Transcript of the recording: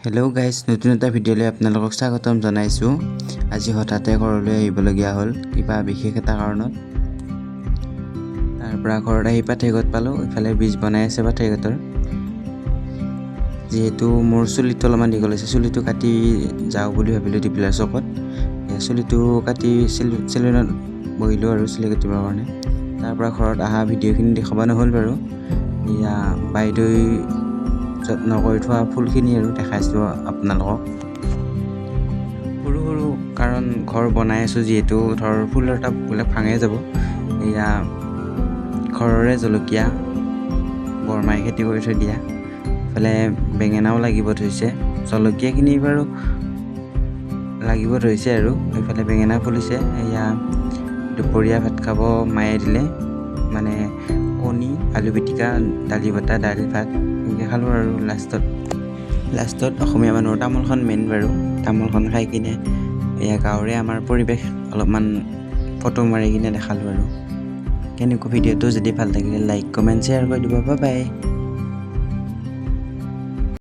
Hello' guys, নতুন এটা ভিডিঅ'লৈ আপোনালোকক স্বাগতম জনাইছোঁ। আজি হঠাতে ঘৰলৈ আহিবলগীয়া হ'ল কিবা বিশেষ এটা কাৰণত। তাৰ পৰা ঘৰত আহি পাথেঘাট পালোঁ। ইফালে ব্ৰিজ বনাই আছে পাথেঘাটৰ। যিহেতু মোৰ চুলিটো অলপমান দীঘল হৈছে, চুলিটো কাটি যাওঁ বুলি ভাবিলোঁ দীপলাৰ চকত। চুলিটো কাটি চেলুনত বহিলোঁ আৰু চুলি কাটিবৰ কাৰণে। তাৰ পৰা ঘৰত অহা ভিডিঅ'খিনি দেখুৱাব নহ'ল বাৰু। এয়া বাইদেউই যত্ন কৰি থোৱা ফুলখিনি আৰু দেখাইছোঁ আপোনালোকক। সৰু সৰু, কাৰণ ঘৰ বনাই আছোঁ যিহেতু, ধৰ ফুলৰ টাববিলাক ভাঙে যাব। এয়া ঘৰৰে জলকীয়া, বৰমাই খেতি কৰি থৈ দিয়া। ইফালে বেঙেনাও লাগিব ধৰিছে। জলকীয়াখিনি বাৰু লাগিব ধৰিছে আৰু এইফালে বেঙেনা ফুলিছে। এয়া দুপৰীয়া ভাত খাব মায়ে দিলে, মানে কণী, আলু পিটিকা, দালি বটা, দালি ভাত এনেকৈ খালোঁ। আৰু লাষ্টত লাষ্টত অসমীয়া মানুহৰ তামোলখন মেইন বাৰু। তামোলখন খাই কিনে এয়া গাঁৱৰে আমাৰ পৰিৱেশ অলপমান ফটো মাৰি কিনে দেখালোঁ। আৰু কেনেকুৱা ভিডিঅ'টো যদি ভাল লাগিলে লাইক, কমেণ্ট, শ্বেয়াৰ কৰি দিব। Bye bye.